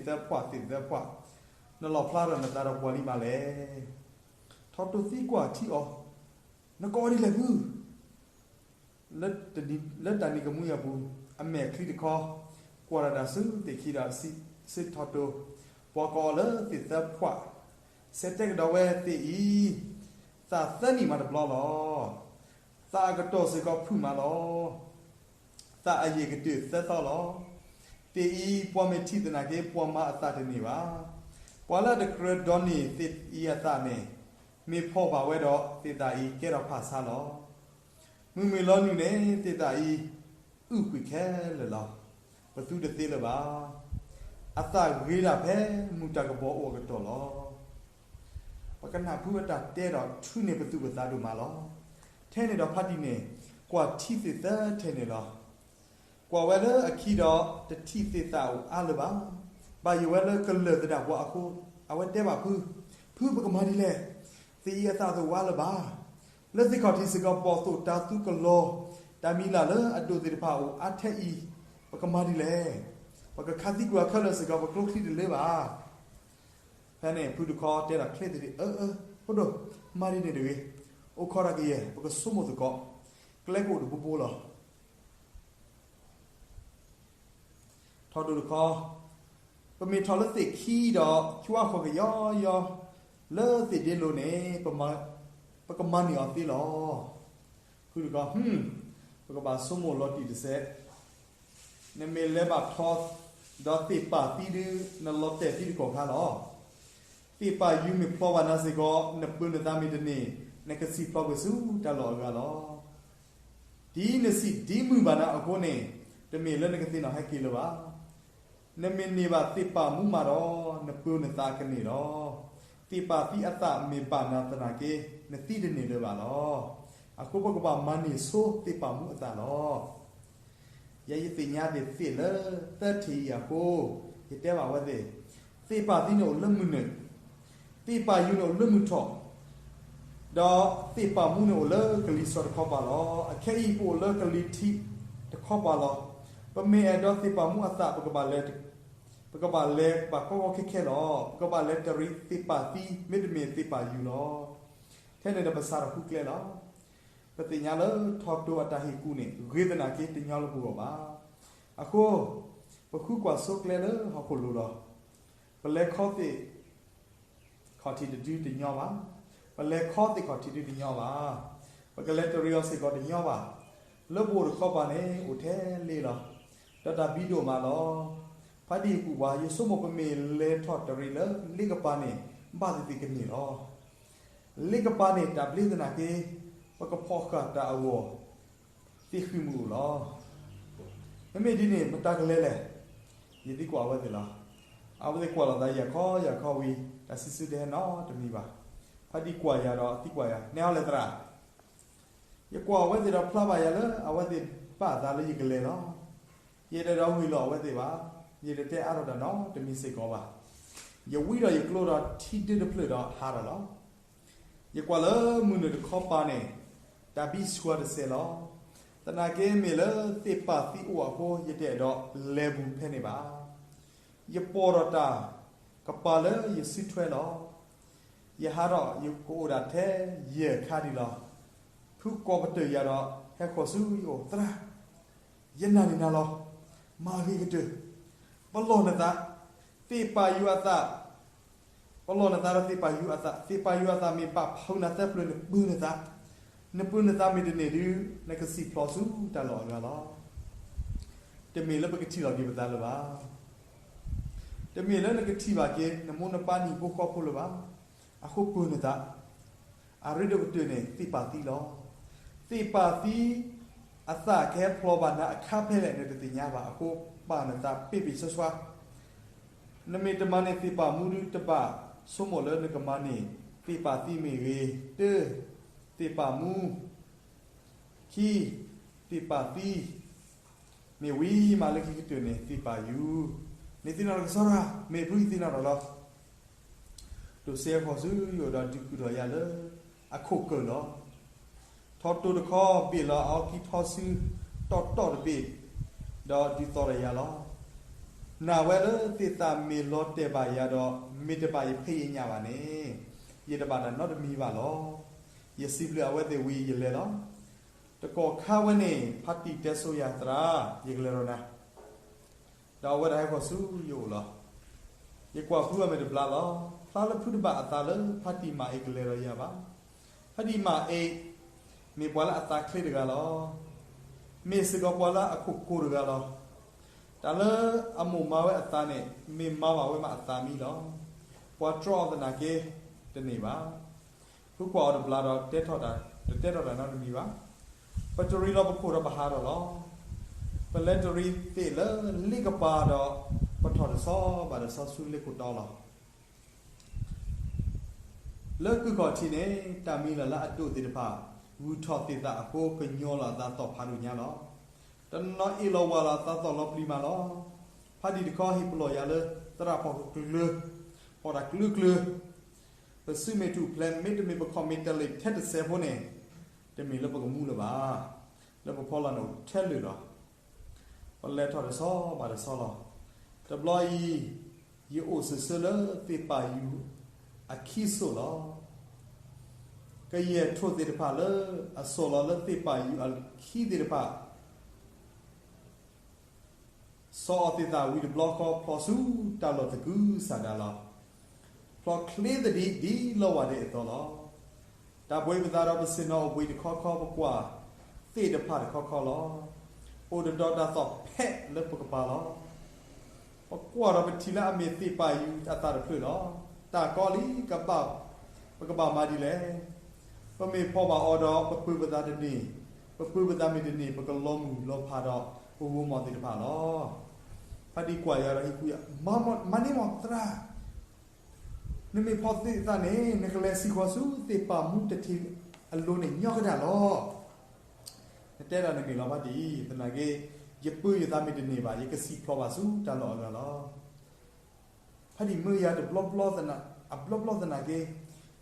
သ့ၣ်သၢဖှၣ် သ့ၣ်သၢဖှၣ်, နလီၣ်ဖျါထီၣ်နသးဒီးပှၤလံမးလဲၣ်. ထီတိသံကွၢ်ထံအီၤ, နကိးဒ်လဲၣ်ဖု လၢတၢ်နံၤကမှံအပူၤ, အမဲာ်ချံတခီ, ကွၢ်တၢ်တၢ်ဆူသ့ၣ်ခံဒီးစံးဆၢထီတိ, ပှၤကိးအီၤလၢသ့ၣ်သၢဖှၣ်, ဆဲးတဲကဒီးဝဲသ့ၣ်အံၤ, သးသၢနံၣ်မးတဘျီလီၤ. သးအကတီၢ်စ့ၢ်ကီးဖုၣ်မးလီၤ. သးအယံာ်ကတၢၢ်သၢသီလီၤ. သ့ၣ်အံၤပှၤမ့ၢ်ထံၣ်သနာ်က့ ပှၤမၤအသးတန့ၢ်ဘၣ်. ပှၤလၢအတကြၢးဒိးန့ၢ်သ့ၣ်အံၤအသးန့ၣ်, မ့ၢ်ဖီၣ်ဘၣ်ဝဲဒီးသ့ၣ်သၣ်အံၤကဲထီၣ်ဖးဆါလီၤ. မုၢ်မ့ၢ်လီၤနုာ်န့ၣ် သ့ၣ်သၣ်အံၤ အုၣ်ကွံာ်ခဲလၢာ်လီၤ. ပသူတသ့လၢၤဘၣ်. အသးဂ့ၤဒၣ်ဖဲမုၢ်တၢ်ကဘီအိၣ်အကတီၢ်လီၤ. ပကနၢ်ဟူအတၢ်တဲဒီးထုးန့ၢ်ပသူၣ်ပသးဒိၣ်မးလီၤ. ထဲန့ၣ်ဒီးဖါတံၢ်န့ၣ် ကွၢ်ထံသ့ၣ်သၢထဲန့ၣ်လီၤ. ကွၢ်ဝဲလၢအခံဒီးတထံၣ်သ့ၣ်သၣ်အိၣ်အါလၢၤဘၣ်. ဘၣ်ယိၣ်ဝဲလၢကလၢၢ်သဒၣ်ပှၤအဃိ, အဝဲတဲဘၣ်ဖု, ဖုပကမၤဒ်လဲၣ်. သ့ၣ်အံၤအသးသ့ၣ်အိၣ်အါလၢၤဘၣ်. လၢသ့ၣ်ခီၣ်ထံးစ့ၢ်ကီး ဘီၣ်သိၣ်တၤသူကလီၤ, တၢ်မံၤလၢ်လၢအဒိၣ်သ့ၣ်တဖၣ်အိၣ်အါထဲအံၤ, ပကမၤဒ်လဲၣ်. ပကခးသံကွံာ်အီၤခဲလၢာ်စ့ၢ်ကီး ပကျိချံတလၢဘၣ်. ဖဲန့ၣ်ဖုတခီတဲဒီးချ့သ့ၣ်, အၢ အၢ ဖိဒိၣ်, မၤဒ်န့ၣ်တဂ့ၤ. အိၣ်ခိးတၢ်ကယဲၢ် ပကဆိကမိၣ်သကိး, ကျဲကအိၣ်တဘိဘိလီၤ. ထီဒိၣ်တခီ, ပမ့ၢ်ထီၣ်လၢသ့ၣ်ခံဒီး ကွၢ်ဃီၤကယီယီ လၢသ့ၣ်ဒ့လိၤန့ၣ်, ပကမၤန့ၢ်အီၤသ့လီၤ. ဖုတခီ, ပကဘၣ်ဆိကမိၣ်လီၤတံၢ်တစဲး. နမ့ၢ်လဲၤဘၣ်ထီၣ်ဒီးသ့ၣ်ပာ်သံဒုး နလီၤတဲာ်သံတကီၢ်ခါလီၤ. သ့ၣ်ပာ်ယူၤမ့ၢ်ဖျီဘၣ်နၤစ့ၢ်ကီး နပၢၤနသးမ့ၢ်တန့ၢ်, နကစံၣ်ဖျီကွံာ်ဆူတၢ်လီၢ်အဂၤလီၤ. ဒ်နစံးဒ်မုၢ်ဘၣ်နၤအဃိန့ၣ်, တမ့ၢ်လၢနကသ့ၣ်နီၣ်ဟဲက့ၤလၢၤဘၣ်. နမ့ၢ်န့ၢ်ဘၣ်သ့ၣ်ပာ်မူမးဒီး, နပၢၤနသးကန့ၢ်လီၤ. သ့ၣ်ပာ်သံအသးမ့ၢ်ဘၣ်နၤသနာ်က့, နသံတန့ၢ်လၢၤဘၣ်လီၤ. အဃိပကဘၣ်မၤန့ၢ်ဆိသ့ၣ်ပာ်မူအသးလီၤ. ယဲယသ့ၣ်ညါသ့ၣ်သ့ၣ်လၢသၢထံၣ်အံၤအဃိ, ယတဲဘၣ်ဝဲသ့ၣ်, သ့ၣ်ပာ်သံန့ၣ်အိၣ်လၢမုၢ်နုာ်, သ့ၣ်ပာ်ယူၤန့ၣ်အိၣ်လၢမုၢ်ထီၣ်, ဒီးသ့ၣ်ပာ်မူန့ၣ်အိၣ်လၢကလံၤစိးတခီပၤလီၤ. အခဲအံၤပအိၣ်လၢကလံၤထံးတခီပၤလီၤ. ပမ့ၢ်အဲၣ်ဒိးသ့ၣ်ပာ်မူအသး ပကဘၣ်လဲၤ, ပကဘၣ်လဲၤဘၣ်ကီကီခဲခဲလီၤ. ပကဘၣ်လဲၤတရံးသ့ၣ်ပာ်သံ မ့တမ့ၢ်သ့ၣ်ပာ်ယူၤလီၤ. ထဲန့ၣ်ဒီးပစးထီၣ်ဃုကျဲလီၤ. ပသ့ၣ်ညါလၢထီတိၤအတၢ်ဟ့ၣ်ကူၣ်န့ၣ် ဂ့ၤသနာ်က့တညီလၢပဂီၢ်ဘၣ်. အဃိ, ပဃုကွၢ်ဆိကျဲလၢဟီၣ်ခိၣ်လိၤလီၤ. ပလဲၤခီသ့ၣ်ခီၣ်ထံးတဒုတညီဘၣ်, ပလဲၤခီသ့ၣ်ခီၣ်ထံးဒုတညီဘၣ်, ပကလဲၤတရံးအီၤစ့ၢ်ကီးတညီဘၣ်. လၢပအိၣ်တခီပၤန့ၣ် အိၣ်ထဲလ့လီၤ. ဒီးတၢ်ဘံဒိၣ်မးလီၤ. ဖါတံၢ်ဟ့ၣ်ကူၣ်ပှၤ, ယဆိကမိၣ်ပမ့ၢ်လဲၤထီၣ်တရံးလၢလ့ကပၤန့ၣ် ဘၣ်သ့ၣ်သ့ၣ်ကန့ၢ်လီၤ. လ့ကပၤန့ၣ် တၢ်ဘျ့သနာ်က့ ပကဖီၣ်ဃာ်တၢ်အဂီၢ် သ့ၣ်ဃံးမုၢ်အိၣ်လီၤ. မ့မ့ၢ်ဒ်န့ၣ် မတၤကလဲၤလဲၣ်. ယသံကွၢ်အဝဲသ့ၣ်လီၤ. အဝဲသ့ၣ်ကွၢ်လိာ်သးယၤခီယၤခီဝံၤ တၢ်စံးဆၢတဟဲနီတမံၤဘၣ်. ဖါတံၢ်ကွၢ်ယၤဒီးသံကွၢ်ယၤ, နဲအီၤလဲၣ်သရၣ်. ယကွၢ်အဝဲသ့ၣ်ဒီးဖျါဘၣ်ယၤလၢအဝဲသ့ၣ်ဘၣ်အသးလၢယကလဲၤလီၤ. ယတအဲၣ်ဒိးဂ့ၢ်လိာ်အဝဲသ့ၣ်ဘၣ်. ယတတဲအါထီၣ်တၢ်နီတမံၤစ့ၢ်ကီးဘၣ်. ယဝံဒီးယကျိဒီးထံဒၢတဖျၢၣ်ဒီးဟးထီၣ်လီၤ. ယကွၢ်လၢမုၢ်နုာ်တခီပၤန့ၣ် တၢ်ဘံဆှၢတစဲးလီၤ. သနာ်က့မ့ၢ်လၢသ့ၣ်ပာ်သံအိၣ်အဃိ ယတအဲၣ်ဒိးလဲၤဘူးဖဲန့ၣ်ဘၣ်. ယပိာ်ထီၣ်တၢ်ကပၤလၢယစုထွဲလီၤ. ယဟးထီၣ်ယကအိၣ်ဒၣ်ထဲယဲၢ်ခါဒံးလီၤ. ဖုကိးပတုာ်ယၤဒီးဟဲဃီၤဆူယအိၣ်, သရၣ်, ယနာ်န့ၢ်နၤလီၤ. မၤဂ့ၤကတၢၢ်. ပလီၢ်နသး, သ့ၣ်ပာ်ယူၤအသး ပလီၢ်နသးဒီးသ့ၣ်ပာ်ယူၤအသး, သ့ၣ်ပာ်ယူၤအသးမ့ၢ်ဘၣ်ဖုးနၤသၢပျၢၤ နပၢၤနသး, နပၢၤနသးမ့ၢ်တန့ၢ်ဒုး နကစံၣ်ဖျိးဆူတၢ်လီၢ်အဂၤလီၤ. တမ့ၢ်လၢပကထံၣ်လီၤက့ၤပသးလၢၤဘၣ်. တမ့ၢ်လၢနကထံၣ်ဘၣ်က့ၤ နမိၢ်နပၢ်နဟံၣ်ဖိဃီဖိလၢၤဘၣ်. အဃိပၢၤနသး, အရ့ဒိၣ်ကတၢၢ်န့ၣ် သ့ၣ်ပာ်သံလီၤ. သ့ၣ်ပာ်သံအသးကဟဲဖျိးဘၣ်နၤအခါဖဲလဲၣ် နတသ့ၣ်ညါဘၣ်. အဃိပာ်နသးပ့ၢ်ပ့ၢ်ဆှဲဆှဲ နမ့ၢ်တမၤန့ၢ်သ့ၣ်ပာ်မူဒုး တဘၣ်ဆိကမိၣ်လၢနကမၤန့ၢ်သ့ၣ်ပာ်သံမ့ၢ်ဂ့ၤ, တၢ, သ့ၣ်ပာ်မူ, ခံ, သ့ၣ်ပာ်သံ, မ့ၢ်ဝံၤမးလၢခံကတၢၢ်န့ၣ် သ့ၣ်ပာ်ယူၤ, နသ့ၣ်နီၣ်ထီၣ်ကစီဒီ, မ့ၢ်ဖုယသ့ၣ်နီၣ်ထီၣ်လီၤ. ဒိးစဲဃီၤဆူယအိၣ်ဒီးဒုးဃုာ်ထီၣ်ယၤလၢအခိၣ်ကၢၢ်လီၤ. ထီတိၤတခီဘ့ၣ်လီၤအီၤခံထီဆူ တီၢ်တီၢ်တဘ့ၣ်, ဒီးဒုးသီၣ်ထီၣ်ယၤလီၤ. နာ်ဝဲလၢသ့ၣ်သၣ်မ့ၢ်လီၤတဲာ်ဘၣ်ယၤဒီး မ့ၢ်တဘၣ်ယဖံးယညၣ်ဘၣ်န့ၣ်, ယတဘၣ်တၢ်နီတမံၤဘၣ်လီၤ. ယစံးဘျုးအဝဲသ့ၣ်ဝံၤယလဲၤလီၤ. တကီၢ်ခါဝဲန့ၣ် ဖါတံၢ်တဲဆိယၤ သရၣ်, ယကလဲၤဒီးနၤ, ဒီးအဝဲဒၣ်ဟဲဃီၤဆူယအိၣ်လီၤ. ယကွၢ်ဖုအမဲာ်တဘျါလီၤ. ဖျါလၢဖုတဘၣ်အသးလၢ ဖါတံၢ်မၤအ့ကလဲၤဒီးယၤဘၣ်. ဖါတံၢ်မၤအ့ မ့ၢ်ပှၤလၢအသးချ့တဂၤလီၤ. မ့ၢ်စ့ၢ်ကီးပှၤလၢအခိၣ်ကိၤတဂၤလီၤ. တၢ်လၢအမိၢ်မၤဝဲအသးန့ၣ် မ့ၢ်မၤဘၣ်ဝဲမးအသးမံလီၤ. ပှၤတြီအီၤသနာ်က့ တန့ၢ်ဘၣ်. ဖုကွၢ်အီၤတဘျါဒီး တတဲထီၣ်တၢ်နီတမံၤဘၣ်. ပတရံးလီၤပခိၣ်ဒီးပဟးထီၣ်လီၤ. ပလဲၤတရံးသ့ၣ်လၢလ့ကပၤဒီး ပထီၣ်တဆီဘၣ်တဆီဆူလ့ခိၣ်တီလီၤ. လၢကုၢ်ခီၣ်ထံးန့ၣ် တၢ်မံၤလၢ်လၢအဒိၣ်သ့ၣ်တဖၣ် ဂုၢ်ထီၣ်သ့ၣ်သၣ်အဃိ ကညီလီၤအသးသီၣ်ဖးဒိၣ်ညါလီၤ. တနီၤအ့ၣ်လီၤဝါလီၤအသးသီၣ်လီၤပျံၤမးလီၤ. ဖါတံၢ်တခီဟ့ၣ်ပလီၢ်ယၤလၢ သရၣ်ဖီၣ်ကကျၢၤ, ဖီၣ်တၢ်ကျၢၤကျၢၤ, ပစုမ့ၢ်ထူၣ်ဖျဲး မ့တမ့ၢ်ပခီၣ်မ့ၢ်တလ့ၣ်ထဲတစဲးဖိန့ၣ်, တမ့ၢ်လၢပကမူလၢၤဘၣ်, လၢပဖီလာ်န့ၣ်အိၣ်ထဲလၢာ်လီၤ. ပလဲၤထီၣ်တဆီဘၣ်တဆီလီၤ. တဘျီအံၤ ယအိၣ်စၢၤဆၢလၢသ့ၣ်ပာ်ယူၤအခံစိၣ်လီၤ. ကယဲၢ်ထိၣ်သ့ၣ်တဖၣ်လၢအစိၢ်လီၤလၢသ့ၣ်ပာ်ယူၤအခံသ့ၣ်တဖၣ် စိာ်အီၤသ့ၣ်သၣ်ဝံၤတဘျီဃီ ဖျိးဆူတၢ်လီၢ်သကုၤဆးဒးလီၤ. ဖျိးချ့သဒံးဒ်လီဝၢ်ဒဲးအသိးလီၤ. တၢ်ဘှံးပသးဒီးပဆ့ၣ်နီၤအိၣ်ဘှံးတခီခီ ပကွၢ်သ့ၣ်တဖၣ်တခီခီလီၤ. အိၣ်တဒီးတၢ်သီၣ်ဖဲးလၢပကပၤလီၤ. ပကွၢ်ဒီးပထံၣ်လၢအမ့ၢ်သ့ၣ်ပာ်ယူၤအသးတဖျၢၣ်လီၤ. တၢ်ကီလံ, ပကဘၣ်မၤဒ်လဲၣ်. ပမ့ၢ်ဖီၣ်ဘၣ်အီၤဒီး ပပၢၤပသးတန့ၢ်, ပပၢၤပသးမ့ၢ်တန့ၢ် ပကလီၤမုၢ်လီၤဖးဒီးပဂိၢ်မီၢ်သ့ၣ်တဖၣ်လီၤ. ဖါတံၢ်ကွၢ်ယၤဒီးဟ့ၣ်ကူယၤ, မၤန့ၢ်မးသရၣ်, နမ့ၢ်ဖီၣ်သ့ၣ်သၣ်န့ၣ် နကလဲၤစံၣ်ဃီၤဆူသ့ၣ်ပာ်မူတထံၣ်အလိၤန့ၣ်ညီကဒၣ်လီၤ. နတဲဒၣ်နမ့ၢ်လီၤဖါတံၢ်, သနာ်က့ ယပၢၤယသးမ့ၢ်တန့ၢ်ဘၣ် ယကစံၣ်ဖျိးဘၣ်ဆူတၢ်လီၢ်အဂၤလီၤ. ဖါတံၢ်မၢယၤတဘျီဘျီသနာ်, အဘျီဘျီသနာ်က့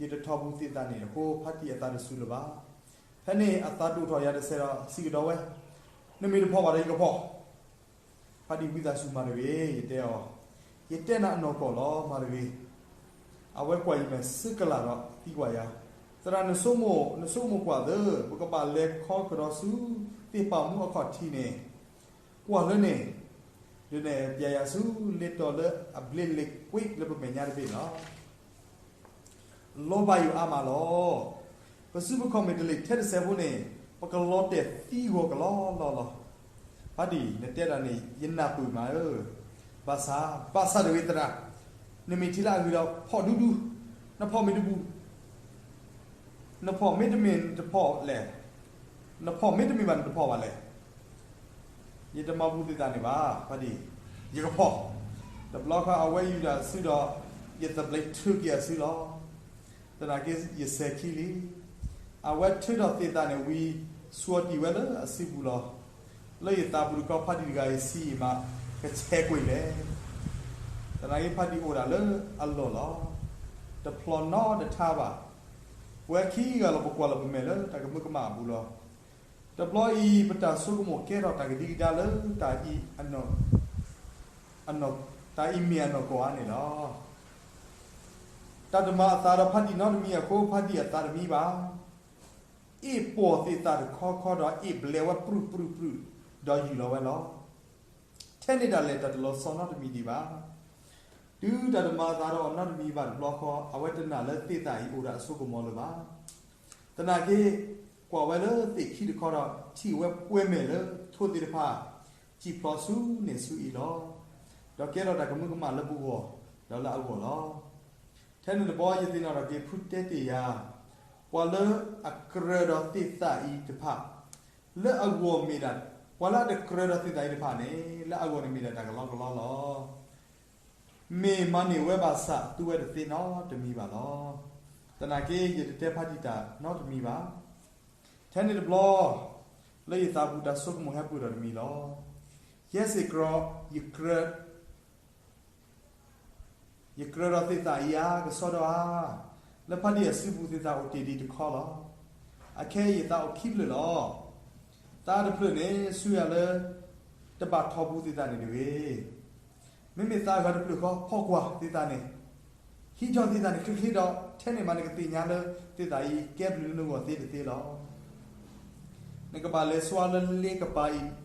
ယတထီၣ်ဘူးသ့ၣ်သၣ်န့ၣ်အဃိ ဖါတံၢ်အသးတစူၤလၢၤဘၣ်. ဖဲန့ၣ်အသးဒိၣ်ထီၣ်ယၤတစဲးဒီးစံးကဒီးဝဲ, နမ့ၢ်တဖီၣ်ဘၣ်ဒီးယကဖီၣ်. ဖါတံၢ်ဝံသးစူၤမၤတဂ့ၤ, ယတဲအီၤ, ယတဲနၤအနီၢ်ကီၢ်လီၤ မၤတဂ့ၤ. အဝဲကွၢ်ယမဲာ်ဆၢကလၤဒီးသံကွၢ်ယၤ, သရၣ်နဆိကမိၣ်, နဆိကမိၣ်ကွၢ်သၢ, ပကဘၣ်လဲၤခီကဒီးဆူသ့ၣ်ပာ်မူအခီၣ်ထံးန့ၣ်, ကွၢ်လၢန့ၣ်, ဒုးနဲၣ်ပျဲယၤဆူလ့တီၤလၢအဘျ့လ့ကွ့လၢပမဲာ်ညါတဘ့ၣ်လီၤ. လီၤဘၣ်ယိၣ်အါမးလီၤ. ပစုပခီၣ်မ့ၢ်တလ့ၣ်ထဲတစဲးဖိန့ၣ်, ပကလီၤတဲာ်သံဂီၤကလီလီလီၤ. ဖါတံၢ်, နတဲဒၣ်န့ၣ် ယနၢ်ပၢၢ်မးဧၢ. ဘၣ်ဆၣ်, ဘၣ်ဆၣ်တဂ့ၤသရၣ်, နမ့ၢ်ထံၣ်လၢအဂ့ၤဒီးဖီၣ်ဒူဒူ, နဖီၣ်မ့ၢ်တဘူၣ် နဖီၣ်မ့တမ့ၢ်နတဖီၣ်လဲၣ်, နဖီၣ်မ့တမ့ၢ်ဘၣ်နတဖီၣ်ဘၣ်လဲၣ်. ယတမၤဘူးသ့ၣ်သၣ်န့ၣ်ဘၣ်, ဖါတံၢ်, ယကဖီၣ်. တဘျီဃီအဝဲယူၤဒၣ်အစုဒီး ယသဘျ့ထုးက့ၤအစုလီၤ. သနာ်က့ယစဲၤခံလံ. အဝဲထုးထီၣ်သ့ၣ်သၣ်န့ၣ်ဝံၤ ဆှီတံၢ်ဝဲလၢအစုပူၤလီၤ. လၢယသးပူၤတခီ ဖါတံၢ်တဂၤအံၤဆံးအံၤမး ကဆဲးကွံာ်လဲၣ်. သနာ်က့ဖါတံၢ်အိၣ်ဒၣ်လၢအလီၢ်လီၤ. တဖျိးနီတထါဘၣ်. ပဝဲခံဂၤလီၤ ပကွၢ်လီၤပမဲာ်လၢတၢ်ကမၢကမၣ်အပူၤလီၤ. တဘျီအံၤ ပတၢ်ဆိကမိၣ်ကဲထီၣ်တၢ်ကဒံကဒါလၢ တၢ်အံၤမ့ၢ်အနီၢ်ကီၢ်ဧါန့ၣ်လီၤ. တၢ်တမၤအသးဒီးဖါတံၢ်နီတမံၤအဃိ ဖါတံၢ်အသးတမံဘၣ်. အ့ၣ်ပိာ်သ့ၣ်သၣ်တခီခီဒီး အ့ၣ်ဘျဲးဝဲပြုၢ်ပြုၢ်ပြုၢ် ဒီးယူၢ်လီၤဝဲလီၤ. ထဲန့ၣ်ဒၣ်လဲာ် တၢ်တလီၤဆီနီတမံၤဒံးဘၣ်. တုၤတၢ်တမၤအသးဒီးအီၤနီတမံၤဘၣ်တဘျီဃီ အဝဲတနာ်လၢသ့ၣ်သၣ်အံၤအိၣ်ဒီးအစိကမီၤလၢၤဘၣ်. သနာ်က့ ကွၢ်ဝဲလၢသ့ၣ်ခံတခီဒီး ထံၣ်ဝဲပှဲၤမဲာ်လၢထိၣ်သ့ၣ်တဖၣ် စံၣ်ဖျိးဆူန့ၣ်ဆူအံၤလီၤ. ဒီးကဲထီၣ်တၢ်ကမၢကမၣ်လၢပဂီၢ် ဒီးလၢအဂီၢ်လီၤ. ထဲန့ၣ်တဘျီ ယသ့ၣ်နီၣ်ထီၣ်က့ၤဖုတဲတ့ၢ်ယၤ, ပှၤလၢအကြၢးဒီးသ့ၣ်သၣ်အံၤတဖၣ် လၢအဂီၢ်မ့ၢ်ဒၣ်, ပှၤလၢအတကြၢးဒီးသ့ၣ်သၣ်အံၤတဖၣ်န့ၣ် လၢအဂီၢ်န့ၣ်မ့ၢ်ဒၣ်တၢ်ကလီကလီလီၤ. မ့ၢ်မၤန့ၢ်ဝဲဘၣ်ဆၣ် သူဝဲတသ့နီတမံၤဘၣ်လီၤ. သနာ်က့ ယတတဲဖါတံၢ်တၢ်နီတမံၤဘၣ်. ထဲန့ၣ်တဘျီ လၢယသးပူၤတၢ်ဆိကမိၣ်ဟဲပၢၢ်ထီၣ်တမံၤလီၤ. ယဲစ့ၢ်ကီး ယကြၢး ယကြၢးဒီးသ့ၣ်သၣ်အံၤဧါ ကဆီဒီဧါ, လၢဖါတံၢ်အစုပူၤသ့ၣ်သၣ်အိၣ်တ့ၢ်ဒံးတခီလီၤ. အခဲအံၤယသးအိၣ်ခံဖျၢၣ်လီၤ. သးတဖျၢၣ်န့ၣ် ဆူယၤလၢ တဘၣ်ထီၣ်ဘူးသ့ၣ်သၣ်န့ၣ်တဂ့ၤ. မ့မ့ၢ်သးအဂၤတဖျၢၣ်ဃီ ဖီၣ်ကွၢ်သ့ၣ်သးန့ၣ်, ဟံးထီၣ်သ့ၣ်သးန့ၣ်ချ့ချ့ဒီး ထဲန့ၣ်မးနကသ့ၣ်ညါလၢသ့ၣ်သးအံၤ ကဲဘျုးလၢနဂီၢ်သ့တသ့လီၤ. နကဘၣ်လဲၤဆှၢလၢလ့ကပၤအံၤ ဒ်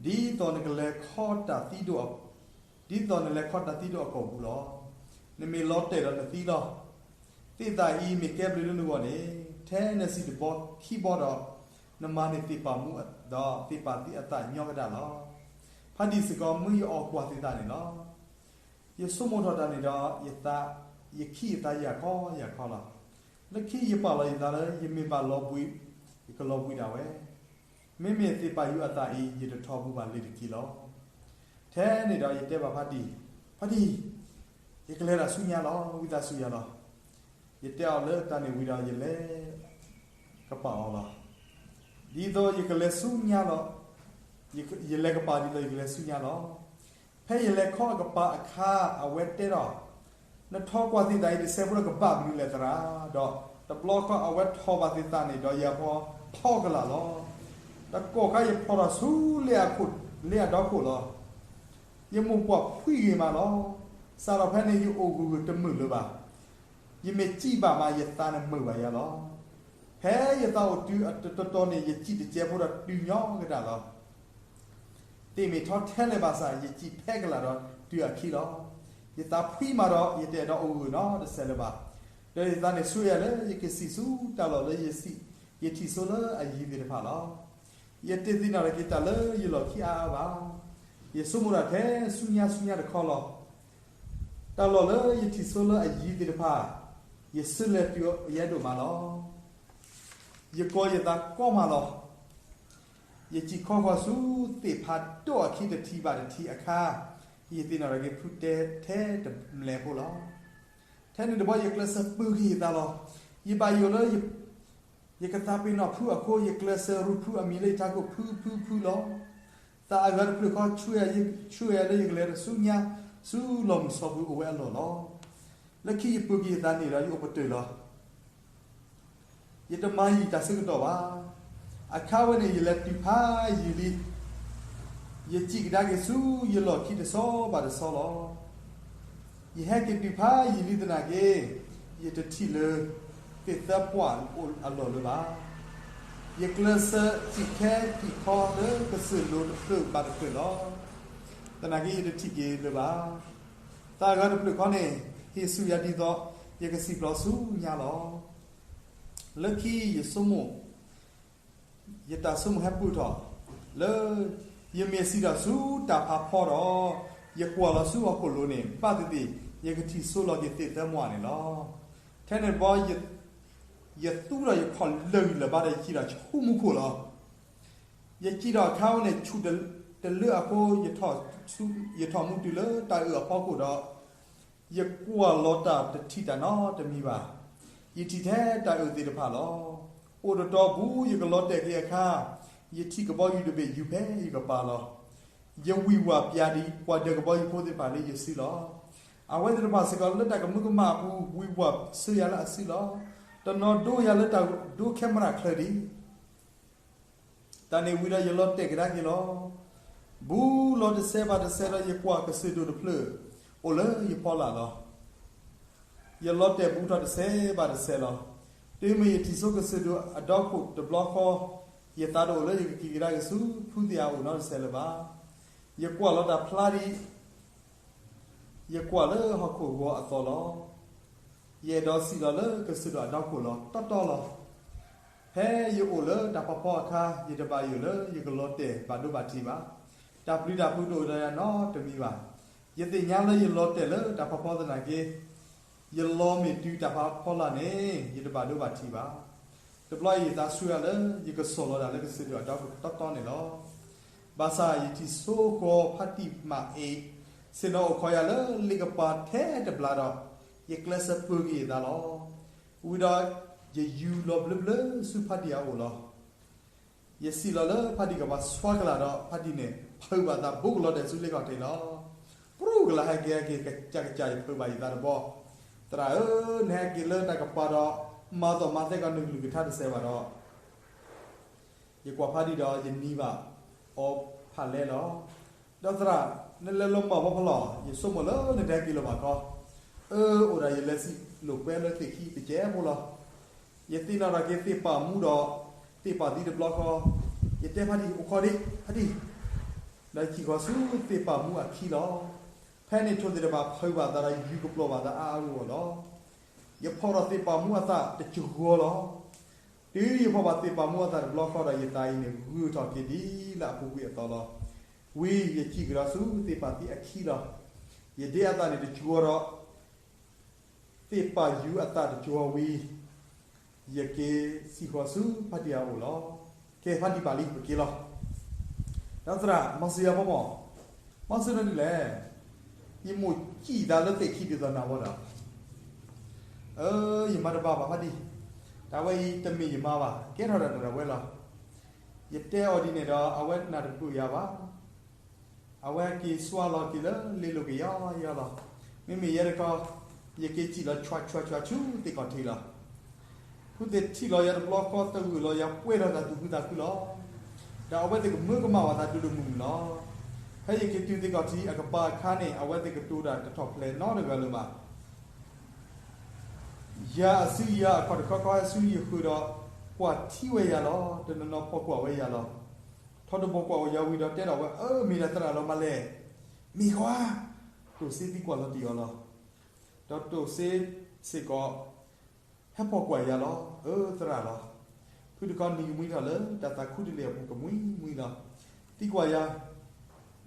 သိးနကလဲၤခီတၢ်သံဒိၣ်, ဒ်သိးနလဲၤခီတၢ်သံဒိၣ်အကီၢ်ပူၤလီၤ. နမ့ၢ်လီၤတဲာ်ဒီးနသံလီၤ. သ့ၣ်သးအံၤမ့ၢ်ကဲဘျုးလၢနဂီၢ်န့ၣ်, ထဲနစံၣ်တဘီခံဘီဒီး, နမၤန့ၢ်သ့ၣ်ပာ်မူဒီးသ့ၣ်ပာ်သံအသးညီကဒၣ်လီၤ. ဖးတံၢ်စ့ၢ်ကီး မ့ၢ်ယအီၣ်ကွၢ်သ့ၣ်သးန့ၣ်လီၤ. ယဆိကမိၣ်ထီၣ်တၢ်န့ၣ်ဒီး ယသး, ယခံယသးယၤခီယၤခီလီၤ. လၢခံယပာ်လီၤယသးလၢ ယမ့ၢ်ဘၣ်လီၤဘှံး, ယကလီၤဘှံးဒၣ်ဝဲ. မ့မ့ၢ်သ့ၣ်ပာ်ယူၤအသးအံၤ ယတထီၣ်ဘူးဘၣ်လ့ၤတက့ၢ်လီၤ. ထဲန့ၣ်ဒီးယတဲဘၣ်ဖးတံၢ်, ဖးတံၢ်, ယကလဲၤဒၣ်ဆူညါလီၤ, ဝံသးစူၤယၤလီၤ. ယတဲအီၤလၢတၢ်န့ၣ်ဝံၤဒီး ယလဲၤကပာ်အီၤလီၤ. ဒ်သိးယကလဲၤဆူညါလီၤ, ယလဲၤကပာ်ဒ်သိးယကလဲၤဆူညါလီၤ. ဖဲယလဲၤခီအကပၤအခါ အဝဲတဲဒီး, နထီၣ်ကွၢ်သ့ၣ်သးအံၤတစဲးဖိဒီးကဘၣ်မနုၤလဲၣ်သရၣ်, ဒီးတဘျီဃီအဝဲထီၣ်ဘၣ်သ့ၣ်သးန့ၣ်ဒီး ယဖီကလာ်လီၤ. တကီၢ်ခါယဖီၣ်ထီၣ်ဆူလ့အဒီခိၣ်လီၤ. ယမိၢ်ပှၢ်ဖှံဂ့ၤမးလီၤ. စးထီၣ်ဖဲန့ၣ်ယအိၣ်ဂၢၢ်ဂၢၢ်တမုာ်လၢၤဘၣ်. ယမ့ၢ်စံးဘၣ်မး ယသးန့ၣ်မုာ်ဘၣ်ယၤလီၤ. ဖဲယသးအိၣ်တုၤအတတီၤန့ၣ် ယစံၣ်တစဲးဖိဒီးတုၤညီကဒၣ်လီၤ. သ့ၣ်မ့ၢ်ထီထဲလဲၣ်ဘၣ်ဆၣ် ယစံၣ်ဖဲကလာ်ဒီးတုၤအခံလီၤ. ယသးဖှံမးဒီး ယတအဲၣ်ဒိးအိၣ်ဂၢၢ်ဂၢၢ်နီတစဲးလၢၤဘၣ်. ဒီးယသးန့ၣ်ဆှၢယၤလၢ ယကစံၣ်ဆူတၢ်လီၢ်လၢ ယထံၣ်ဆိလၢအယံၤသ့ၣ်တဖၣ်လီၤ. ယတသ့ၣ်နီၣ်ထီၣ်က့ၤတၢ်လၢယလီၢ်ခံအါအါဘၣ်. ယဆိကမိၣ်ဒၣ်ထဲဆူညါဆူညါတခီလီၤ. တၢ်လီၢ်လၢယထံၣ်ဆိလၢအယံၤသ့ၣ်တဖၣ်, ယစုလဲၤတုၤယဲဒိၣ်မးလီၤ. ယကီၤယသးကီမးလီၤ. ယစံၣ်ခီဃီၤဆူသ့ၣ်ဖးဒိၣ်အခံတထံၣ်ဘၣ်တထံၣ်အခါ, ယသ့ၣ်နီၣ်ထီၣ်က့ၤဖုတဲထဲတမျဲးဖိလီၤ. ထဲန့ၣ်တဘျီယကျဲးစၢးပၢၤက့ၤယသးလီၤ. ယဘၣ်ယိၣ်လၢ ယကသးပ့ၤနီၣ်ဖုအဃိ ယကျဲးစၢးရူၤဖုအမံၤလၢယထးခိၣ်ဖုဖုဖုလီၤ. သးအဂၤတဖျၢၣ်ဃီ ဆှၢယၤလၢယကလဲၤဆူညါ ဆူလီၢ်မုၢ်ဆီပူၤအိၣ်ဝဲအလီၢ်လီၤ. လၢခံယပၢၤက့ၤယသးန့ၣ်ဒီးယအိၣ်ပတုာ်လီၤ. ယတမၤယံာ်တၢ်ဆၢကတီၢ်ဘၣ်. အခါဝဲန့ၣ် ယလဲၤတုၤဖးယံာ်လံ. ယစံၣ်ကဒါက့ၤဆူယလီၢ်ခံတဆီဘၣ်တဆီလီၤ. ယဟဲက့ၤတုၤဖးယံာ်လံသနာ်က့, ယတထံၣ်လၢသ့ၣ်သၢပှၢ်အလီၢ်လၢၤဘၣ်. ယကျဲးစၢးစံၣ်ခဲစံၣ်ခီလၢကစၢၢ်လိၤတဖျၢၣ်ဘၣ်တဖျၢၣ်လီၤ. သနာ်က့ယတထံၣ်က့ၤလၢၤဘၣ်. သးအဂၤတဖျၢၣ်ဃီန့ၣ် ဟ့ၣ်ဆူၣ်ယၤဒ်သိး ယကစံၣ်ပျီဆူညါလီၤ. လၢခံယဆိကမိၣ် ယတၢ်ဆိကမိၣ်ဟဲပၢၢ်ထီၣ်လၢ ယမ့ၢ်စံၣ်ထီၣ်ဆူတၢ်ဖးဖီဒီး ယကွၢ်လီၤဆူဟီၣ်ခိၣ်လိၤန့ၣ် ဘၣ်သ့ၣ်သ့ၣ် ယကထံၣ်ဆိလီၤက့ၤသ့ၣ်သၢမွၢ်န့ၣ်လီၤ. ထဲန့ၣ်တဘျီ ယသူဒီးယခီၣ်လၢာ်ဂံၢ်လၢာ်ဘါဒီး ယစံၣ်ထီၣ်ဆူမူခိၣ်လီၤ. ယစံၣ်ထီၣ်အခါဝဲန့ၣ် ဆူၣ်တလၢအဃိ ယထီၣ်မူတုၤလၢတၢ်အုၣ်အဖီခိၣ်ဒီး ယကွၢ်လီၤတၢ်တထံၣ်တၢ်နီတမံၤဘၣ်. ယထံၣ်ထဲတၢ်အုၣ်သ့ၣ်တဖၣ်လီၤ. အိၣ်တတီၤဘူးယကလီၤတဲာ်က့ၤအခါ, ယထံၣ်ကဘီယူၤတဘ့ၣ်ယူၤဖဲယကပၤလီၤ. ယဝံၢ်ဝၢ်ပျးဒံးပှၤဒၢးကဘီယူၤဖိသ့ၣ်တဖၣ်လၢယစုလီၤ. အဝဲသ့ၣ်တဖၣ်စ့ၢ်ကီးလၢတၢ်ကမူကမၣ်အပူၤ ဝံၢ်ဝၢ်ဆှၢယၤလၢအစုလီၤ. တနီၤဒိယၤလၢတၢ်ဒိ camera ချၢဒံး တၢ်န့ၣ်ဝံၤဒီးယလီၤတဲာ်ကဒါက့ၤလီၤ. ဘူးလီၤတစဲးဘၣ်တစဲးဒီးယကွၢ်ကစၢၢ်ဒိၣ်တဖျၢၣ် အိၣ်လၢယဖီလာ်လီၤ. ယလီၤတဲာ်ဘူးထီၣ်တစဲးဘၣ်တစဲးလီၤ. တုၤမ့ၢ်ယထံၣ်ဆိကစၢၢ်ဒိၣ်အဒီခိၣ်တဘျီဃီ, ယသးတအိၣ်လၢယကက့ၤကဒါက့ၤဆူဖုသ့ၣ်အအိၣ်နီတစဲးလၢၤဘၣ်. ယကွၢ်လီၤတၢ်ဖျါဒံး ယကွၢ်လၢဟီၣ်ခိၣ်ဂီၤအသီလီၤ. ယအဲၣ်ဒိးစံၣ်လီၤလၢကစၢၢ်ဒိၣ်အဒီခိၣ်လီၤတီတီလီၤ. ဖဲယအိၣ်လၢတၢ်ဖးဖီအခါ ယတဘၣ်ယိၣ်လၢယကလီၤတဲာ်ဘၣ်ဒိဘၣ်ထံးဘၣ်. တၢ်ပျံၤတၢ်ဖုးတအိၣ်ဒီးယၤနီတမံၤဘၣ်. ယသ့ၣ်ညါလၢယလီၤတဲာ်လၢတၢ်ဖးဖီသနာ်က့ ယလီၤမ့ၢ်တုၤတၢ်ဖးဖီလာ်န့ၣ် ယတဘၣ်ဒိဘၣ်ထံးဘၣ်. တဘျီအံၤယသးဆူယၤလၢ ယကစီၢ်လီၤဒၣ်လၢကစၢၢ်ဒိၣ်အဒီခိၣ်တီတီန့ၣ်လီၤ. ဘၣ်ဆၣ်ယထံၣ်ဆိဃီၤဖါတံၢ်မးအ့, ဆ့ၣ်နီၤအိၣ်ခိးယၤလၢလ့ကပၤထဲတဘျးဒီး ယကျဲးစၢးပၢၤက့ၤယသးလီၤ. ဝံၤဒီးယယူၤလီၤဘျၢဘျၢဆူဖါတံၢ်အအိၣ်လီၤ. ယစံၣ်လီၤလၢဖါတံၢ်ကပၤဆှါကလာ်ဒီး ဖါတံၢ်န့ၣ် ဖုးဘၣ်သးဘူးကလီၤတဲာ်ဆူလ့ခီၣ်ထံးလီၤ. ပြူၢ်ကလာ်ဟဲက့ၤဟဲက့ၤ ကစၢ်ကစၢ်ယဖုးဘၣ်ယသးတဘီ. သရၣ်ဧၢ, နဟဲက့ၤလၢတၢ်ကပၤဒီး မၤသီၣ်မၤသဲကီးနကလုၢ်ကထါတစဲးဘၣ်ဒီး ယကွၢ်ဖါတံၢ်ဒီးယနံၤဘၣ်အီၤဖးလဲလီၤ. ဒီးသရၣ် နလဲၤလီၤမၢ်ဖီဖီလီၤ, ယဆိကမိၣ်လၢနတဟဲက့ၤလၢၤဘၣ်ခီ, အၢ အိၣ်ဒၣ်ယလဲၤစံးလိာ်ကွဲလၢသ့ၣ်ခံတကဲဖိလီၤ. ယသ့ၣ်နီၣ်ထီၣ်က့ၤသ့ၣ်ပာ်မူဒီး သ့ၣ်ပာ်သံတဘျီဃီ, ယတဲဖါတံၢ်အိၣ်ခိးဒံး ဖါတံၢ်, ဒီးစံၣ်ဃီၤဆူသ့ၣ်ပာ်မူအခံလီၤ. ဖဲန့ၣ်ထိၣ်သ့ၣ်တဖၣ်ဖုးဘၣ်သးဒီးယူၤကပျီၢ်ဘၣ်သးအါအါဂီၢ်ဂီၢ်လီၤ. ယဖီၣ်ထီၣ်သ့ၣ်ပာ်မူအသးတစှီၤလီၤ. တုၤယဖီၣ်ဘၣ်သ့ၣ်ပာ်မူအသးတဘျီဃီဒီး ယသးအံၤန့ၣ် ဂုာ်ထီၣ်က့ၤဒ်လၢအပူၤကွံာ်အသိးလီၤ. ဝံယစံၣ်ကဒီးဆူသ့ၣ်ပာ်သံအခံလီၤ. ယဒ့အသးန့ၣ်တစှီၤဒီး သ့ၣ်ပာ်ယူၤအသးတစှီၤဝံၤ ယက့ၤစံၣ်ဃီၤဆူဖါတံၢ်အအိၣ်လီၤ. ကဲဖါတံၢ်ဘၣ်လံ ပက့ၤလီၤ. ဒီးသရၣ် မၤစၢၤယၤဖီမီၢ်, မၤစၢၤနဒ်လဲၣ်. ယမိၢ်စံၣ်သးလၢသ့ၣ်ခံဒ်သိးနၤဝဲဒီး အၢ ယမါတဘၣ်ဘၣ်ဖါတံၢ်, တၢ်ဝဲအံၤတမ့ၢ်ယမါဘၣ်, ကဲထီၣ်ဒၣ်တၢ်ဒၣ်ဝဲလီၤ. ယတဲအီၤဒ်န့ၣ်ဒီး အဝဲနၢ်တပၢၢ်ယၤဘၣ်. အဝဲက့ၤစွါလီၤက့ၤလၢလ့လိၤက့ၤယီယီလီၤ. မ့မ့ၢ်ယဲတခီ ယက့ၤစံၣ်လီၤဆွးဆွးဆွးဆူသ့ၣ်ခီၣ်ထံးလီၤ. ဖုသ့ၣ်ထံၣ်လီၤယၤတဘျီဃီ သဂၢၢ်လီၤယၤပှဲၤထီၣ်တၢ်သူၣ်ခုသးခုလီၤ. ဒီးအဝဲသ့ၣ်ကမၢကမၣ်ဘၣ်သးဒိၣ်ဒိၣ်မုၢ်မုၢ်လီၤ. ဖဲယက့ၤတုၤသ့ၣ်ခီၣ်ထံးအကပၤအခါန့ၣ် အဝဲသ့ၣ်ကတိၤတၢ်တထီၣ်ဖျဲးနီတဂၤလၢၤဘၣ်. ယၤအစုယၤအခီၣ်တခီခီဟဲဆူယဃၢၤဒီး ကွၢ်ထံဝဲယၤလီၤ. တနီၤနီၤဖီၣ်ကွၢ်ဝဲယၤလီၤ. ထီတဘီကွၢ်ဝဲယၤဝံၤဒီးတဲထီၣ်ဝဲ အၢ မ့ၢ်ဒၣ်သရၣ်လီၤမးလဲၣ်. မ့ၢ်ကွၢ်, တိၢ်စ့သံကွၢ်လီၤတံၢ်အီၤလီၤ. ဒီးတိၢ်စ့စ့ၢ်ကီး ဟဲဖီၣ်ကွၢ်ယၤလီၤ. အၢ သရၣ်လီၤ. ဖုတခီနံၤကမှံထီၣ်လၢတၢ်သးခူတလ့ၢ်အပူၤကမှံမှံလီၤ. သံကွၢ်ယၤ,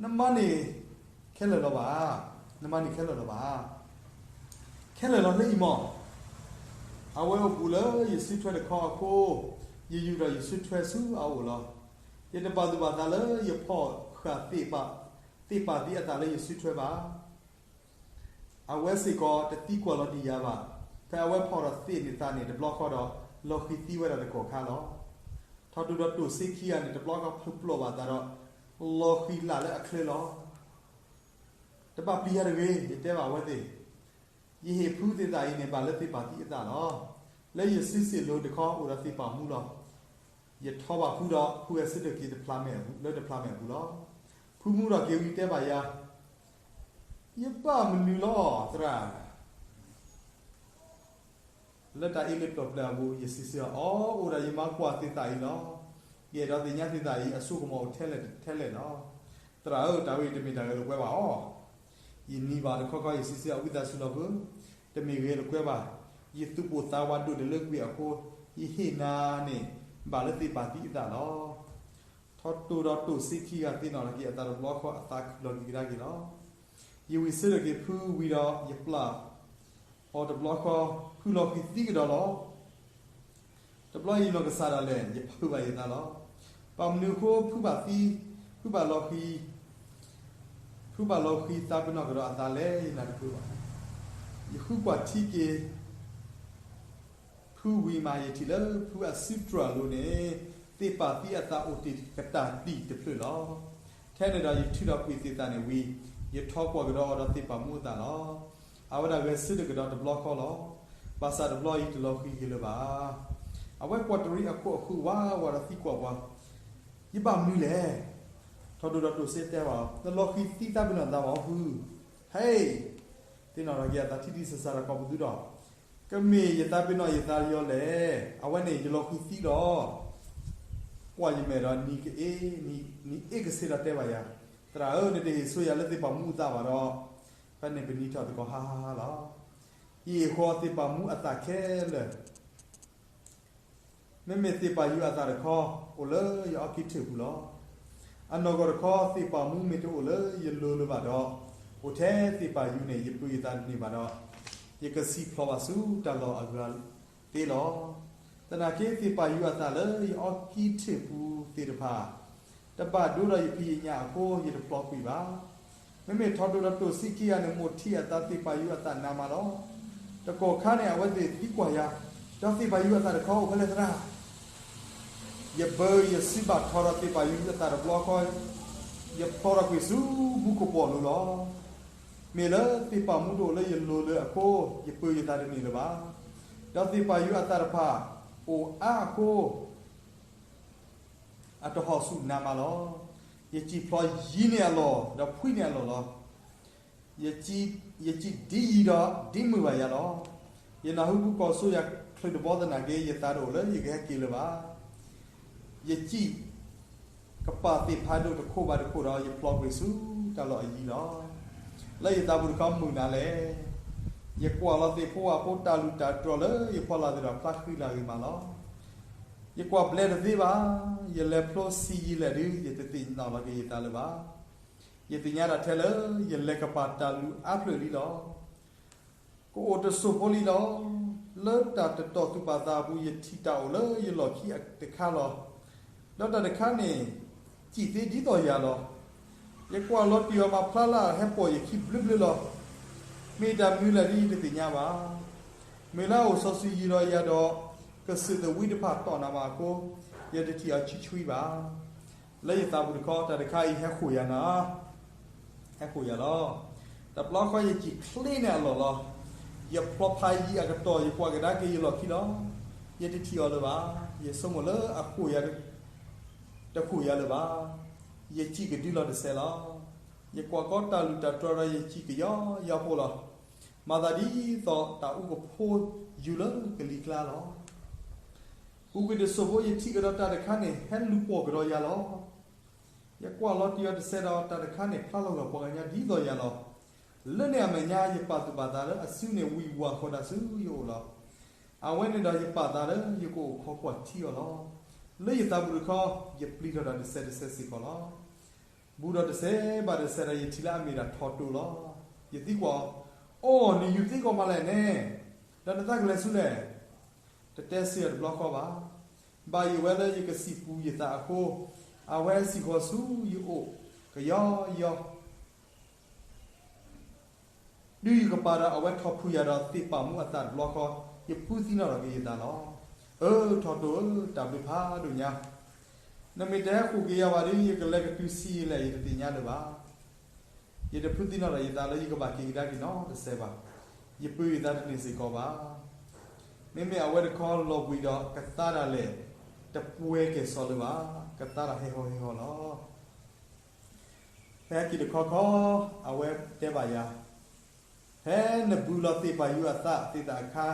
နမါန့ၣ်ခဲလၢာ်လီၤဘၣ်. နမါန့ၣ်ခဲလၢာ်လီၤဘၣ်. ခဲလၢာ်လီၤလၢအံၤမီၢ်. အဝဲအိၣ်ဘူးလၢယစုထွဲတခီအဃိ, ယယူၤထီၣ်ယစုထွဲဆူအအိၣ်လီၤ. ယတဘၣ်သူၣ်ဘၣ်သးလၢယဖီၣ်ဃာ်သ့ၣ်ပာ်, သ့ၣ်ပာ်သံအသးလၢယစုထွဲဘၣ်. အဝဲစ့ၢ်ကီးတသံကွၢ်လီၤတံၢ်ယၤဘၣ်. ဖဲအဝဲဖီၣ်ထီၣ်သ့ၣ်န့ၣ်သးန့ၣ်တဘျီဃီဒီး လီၤဃံၤသံဝဲဒၣ်တကီၢ်ခါလီၤ. ထီၣ်တိၢ်ဒီးတိၢ်စ့ခံဂၤန့ၣ် တဘျီဃီဖုးပျိာ်ဘၣ်သးဒီး လီၤဃံၤလၢ်လၢအချၢလီၤ. တဘၣ်ပျံၤယၤတဂ့ၤ, ယတဲဘၣ်အဝဲသ့ၣ်, ယဟ့ၣ်ဖုသ့ၣ်သးအံၤန့ၣ် ဘၣ်လၢသ့ၣ်ပာ်သံအသးလီၤ. လၢယစုစ့ၣ်လိၤတခီအိၣ်ဒီးသ့ၣ်ပာ်မူလီၤ. ယထီဘၣ်ဖုဒီး ဖုဂဲၤဆၢထၢၣ်က့ၤတဖျးမဲာ်အပူၤ, လၢတဖျးမဲာ်အပူၤလီၤ. ဖုမူထီၣ်က့ၤဝံၤတဲဘၣ်ယၤ, ယဘၣ်မနုၤလီၤ သရၣ်. လၢတၢ်အ့လ့ပျီၣ်ပျဲၢ်အပူၤ ယစံးဆၢအီၤ, အိၣ်ဒၣ်ယမၤကွၢ်သ့ၣ်သးအံၤလီၤ. ယအဲၣ်ဒိးသ့ၣ်ညါသ့ၣ်သးအံၤ အစိကမီၤအိၣ်ထဲလဲၣ်ထဲလဲၣ်လီၤ. သရၣ်ဧၢ, တၢ်ဝဲအံၤတမ့ၢ်တၢ်ဂဲၤလိာ်ကွဲဘၣ်အီၤ. ယနံၤဘၣ်တခီခီ ယစံးဆၢအဝံသးစူၤလီၤပၢ, တမ့ၢ်ဂဲၤလိာ်ကွဲဘၣ်. ယသူၣ်ပိၢ်သးဝးဒိၣ်တလၢကွံာ်အဃိ, ယဟ့ၣ်နၤန့ၣ် ဘၣ်လၢသ့ၣ်ပာ်သံအသးလီၤ. ထီတိၢ်ဒီးတိၢ်စ့ခံဂၤသ့ၣ်နီၣ်ထီၣ်က့ၤအသးတဘျီဃီ အသးခုၣ်လီၤက့ၤကဒါက့ၤလီၤ. ယဝံၤဆၢထၢၣ်က့ၤဖုဝံၤဒီး ယပျၢ်အီၤတဘျီဃီ, ဖုလီၤဃံၤသံကဒီးလီၤ. တဘျီအံၤနီၢ်ကစၢ်ဒၣ်လဲာ် ယပာ်ဖုးဘၣ်ယသးလီၤ. ဘၣ်မနုၤအဃိ ဖုဘၣ်သံ, ဖုဘၣ်လီၤဃံၤ, ဖုဘၣ်လီၤဃံၤသးပ့ၤနီၣ်ကဒီးအသးလဲၣ် ယနၢ်တပၢၢ်ဘၣ်. ယဃုကွၢ်ထံက့ၤ ဖုဝံၤမး ယထံၣ်လၢဖုအစုတြၢ်လိၤန့ၣ် သ့ၣ်ပာ်သံအသးအိၣ်တ့ၢ်ကတၢၢ်တံၢ်တဖျၢၣ်လီၤ. ထဲန့ၣ်ဒီးယထုးထီၣ်ကွံာ်သ့ၣ်သးန့ၣ်ဝံၤ, ယထီကွၢ်ကဒီးအီၤဒီးသ့ၣ်ပာ်မူအသးလီၤ. အဝဲဒၣ်ဂဲၤဆၢထၢၣ်ကဒီးတဘျီဃီလီၤ. ဘၣ်ဆၣ်တဘျီအံၤတလီၤဃံၤက့ၤလၢၤဘၣ်. အဝဲကွၢ်တရံးအခိၣ်အဃုာ်ဝးဝးဒီးသံကွၢ်ပှၤ, ယဘၣ်မနုၤလဲၣ်. ထီတိၢ်ဒီးတိၢ်စ့တဲဘၣ်အီၤ, နလီၤဃံၤသံသးပ့ၤနီၣ်သးဘၣ်အီၤဖု, ဟဲ, သ့ၣ်နီၣ်ထီၣ်က့ၤအသးထံထံဆးဆးဒီးကိးပသူဒီး ကမ့ၢ်ယသးပ့ၤနီၣ်ယသးယီၤလဲၣ်. အဝဲန့ၣ်ယလီၤဃံၤသံလီၤ. ကွၢ်ယမဲာ်ဒီးနံၤကအ့, နံၤအ့ကဆ့ဒီးတဲဘၣ်ယၤ, သရၣ်ဧၢ, နတဟ့ၣ်ဆိယၤလၢသ့ၣ်ပာ်မူအသးဘၣ်ဒီး, ဖဲန့ၣ်ပနံၤထီၣ်သကိးဟါဟါဟါလီၤ. ယဟ့ၣ်ဃီၤသ့ၣ်ပာ်မူအသးခဲလၢာ် မ့မ့ၢ်သ့ၣ်ပာ်ယူၤအသးတခီ အိၣ်လၢယအီကံထၢၣ်ပူၤလီၤ. အနီၢ်ကီၢ်တခီ သ့ၣ်ပာ်မူမ့ၢ်တအိၣ်လၢယလိၤလၢၤဘၣ်ဒီး, အိၣ်ထဲသ့ၣ်ပာ်ယူၤန့ၣ် ယပၢၤယသးတန့ၢ်ဘၣ်ဒီး, ယကစံၣ်ဖျိးဘၣ်ဆူတၢ်လီၢ်အဂၤသ့လီၤ. သနာ်က့ သ့ၣ်ပာ်ယူၤအသးလၢယအီကံထၢၣ်ပူၤသ့ၣ်တဖၣ် တဘၣ်ဒိဒီးယဖံးယညၣ်အဃိ ယတဖျိးကွံာ်ဘၣ်. မ့မ့ၢ်ထီတိၢ်ဒီးတိၢ်စ့ခံဂၤန့ၣ် မိၢ်ထံအသးသ့ၣ်ပာ်ယူၤအသးနးမးလီၤ. တကီၢ်ခါန့ၣ် အဝဲသ့ၣ်သံကွၢ်ယၤ, ဒီးသ့ၣ်ပာ်ယူၤအသးတခီအိၣ်ဖဲလဲၣ်သရၣ်. ယဘၢယစံးဘၣ်ထီၣ်ဒီးသ့ၣ်ပာ်ယူၤအသးတဘျီဃီ, ယဖျိးထီၣ်ကွံာ်ဆူမူခိၣ်ပီၣ်လိၤလီၤ. မ့ၢ်လၢသ့ၣ်ပာ်မူတအိၣ်လၢယလိၤလၢၤအဃိ, ယပၢၤယသးတန့ၢ်လၢၤဘၣ်. ဒီးသ့ၣ်ပာ်ယူၤအသးတဖၣ်အိၣ်အါအဃိ အတဟီၣ်ဆူၣ်နးမးလီၤ. ယစံၣ်ဖျိးယံၤန့ၢ်အလီၢ်, ဒီးဖှံန့ၢ်အလီၢ်လီၤ. ယစံၣ်, ယစံၣ်ဒ်ယံၤဒီးဒ်မုၢ်ဘၣ်ယၤလီၤ. ယနၢ်ဟူပူၤကီၢ်စိယၤချုးတဘီသနာ်က့ ယသးတအိၣ်လၢယကဟဲက့ၤလၢၤဘၣ်. ယစံၣ်ကပၤသ့ၣ်ဖးဒိၣ်တခိၣ်ဘၣ်တခိၣ်ဒီး ယဖျီကွံာ်ဆူတၢ်လီၢ်အယံၤလီၤ. လၢယသးပူၤတခီမုာ်နၤလဲၣ်. ယကွၢ်လီၤသ့ၣ်ဖိဝၤဖိတၢ်လူၢ်တၢ်တြီၤလၢယဖီလာ်သ့ၣ်ဒီး ဖျါဃံလၤဂ့ၤမးလီၤ. ယကွၢ်ဘျဲတသ့ဘၣ်. ယလဲၤဖျိဆံးယံာ်လဲၣ်ဒုး ယတသ့ၣ်နီၣ်လီၤက့ၤယသးလၢၤဘၣ်. ယသ့ၣ်ညါတၢ်ထဲလၢ ယလဲၤကပၤတၢ်လူၢ်အါဖျၢၣ်လံလီၤ. ကအိၣ်တစိၢ်ဖိလံလီၤ. လၢတၢ်တတီၢ်သူၣ်ပာ်သးအပူၤ ယထံၣ်တၢ်အိၣ်လၢယလီၢ်ခံတခါလီၤ. ဒီးတၢ်တခါန့ၣ် စံၣ်သ့ဒ်သိးယၤလီၤ. ယကွၢ်လီၤတံၢ်အီၤမးဖျါလၢ် ဟဲပိာ်ယခံဘျၢဘျၢလီၤ. မ့ၢ်တၢ်မနုၤလဲၣ်ဒ်ယတသ့ၣ်ညါဘၣ်. မ့ၢ်လၢအအိၣ်စီၤစုၤယံၤဒီးယၤဒီး ကစၢၢ်သဝံတဖၣ်တီၢ်နၤမးအဃိ ယတထံၣ်အီၤဆှံဆှံဘၣ်. လၢယသးပူၤတခီ တၢ်တခါအံၤဟဲဃိာ်ယၤနၤ ဟဲဃိာ်ယၤလီၤ. တဘျီဃီယစံၣ်ချ့န့ၢ်အလီၢ်လီၤ. ယဖျီဖးယံၤအကတီၢ် ယကွၢ်ကဒါက့ၤယလီၢ်ခံလီၤ. ယတထံၣ်အီၤလၢၤဘၣ်. ယဆိကမိၣ်လၢအဃိာ်ယၤ တဃိာ်ယၤလၢၤဘၣ်. ယစံၣ်ကဒုလီၤတစဲးလီၤ. ယကွၢ်ကီတၢ်လူၢ်တၢ်တြီၤဒီး ယစံၣ်ကယီယီဖိလီၤ. မၤသးဒ်သိးတၢ်အူကဖိယူၤလၢကလံၤကျါလီၤ. ပူၤကွံာ်တစိၢ်ဖိ ယထံၣ်ကဒီးတၢ်တခါန့ၣ် ဟဲလူၤပိာ်ကဒီးယၤလီၤ. ယကွၢ်လီၤတံၢ်အီၤတစဲးဒီး တၢ်တခါန့ၣ် ဖျါလီၤဂာ်ပှၤကညီဒ်သိးယၤလီၤ. လၢန့ၣ်အမဲာ်ညါ ယပာ်သူၣ်ပာ်သးလၢအစုန့ၣ် ဝံၢ်ဝၤဃီၤတၢ်ဆူယအိၣ်လီၤ. အဝဲန့ၣ်ဒီးယပာ်သးလၢယကအိၣ်ခိးကွၢ်ထံအီၤလီၤ. လၢယသးပူၤတခီ ယပျံၤထီၣ်တၢ်တစဲးတစဲးစ့ၢ်ကီးလီၤ. ဘူးဒီးတစဲးဘၣ်တစဲးဒီး ယထံၣ်လၢအမ့ၢ်ဒၣ်ထီၣ်တိၢ်လီၤ. ယသံကွၢ်အီၤ, အိၣ် နယူၤသံကွၢ်မးလဲၣ်န့ၣ်, ဒီးနသးကလဲၤဆူလဲၣ်. တတဲဆၢယၤတဘျီဃီဘၣ်. ဘၣ်ယိၣ်ဝဲလၢယကစံၣ်ပူၤယသးအဃိ, အဝဲစံၣ်ဃီၤဆူယအိၣ်ကယီယီ တုၤယကပၤဒီး အဝဲထီၣ်ဖုၣ်ယၤဒီးသ့ၣ်ပာ်မူအသးတဘျီဃီ, ယဖုသံနီၣ်ထီၣ်က့ၤယသးလီၤ. အၢ ထီၣ်တိၢ်ဧၢ, တၢ်ဘျုးဖးဒိၣ်ညါ, နမ့ၢ်တဟဲဃိာ်က့ၤယၤဘၣ်ဒီး ယကလဲၤကတုၤဆံးယံာ်လဲၣ် ယတသ့ၣ်ညါလၢၤဘၣ်. ယတဖုသံနီၣ်ထီၣ်ယသးလၢယကဘၣ်က့ၤကဒါက့ၤနီတစဲးဘၣ်. ယပၢၤယသးတန့ၢ်စ့ၢ်ကီးဘၣ်. မ့မ့ၢ်အဝဲတခီလီၤဘှံးဒီးကသါတၢ်လဲၣ်, တပှဲၤကဲၣ်ဆိးလၢၤဘၣ်, ကသါတၢ်ဟဲဟီဟဲဟီလီၤ. ဖဲဟဲက့ၤတခီခီ, အဝဲတဲဘၣ်ယၤ, ဖဲနဘူးလီၤသ့ၣ်ပာ်ယူၤအသးသ့ၣ်သၣ်အခါ,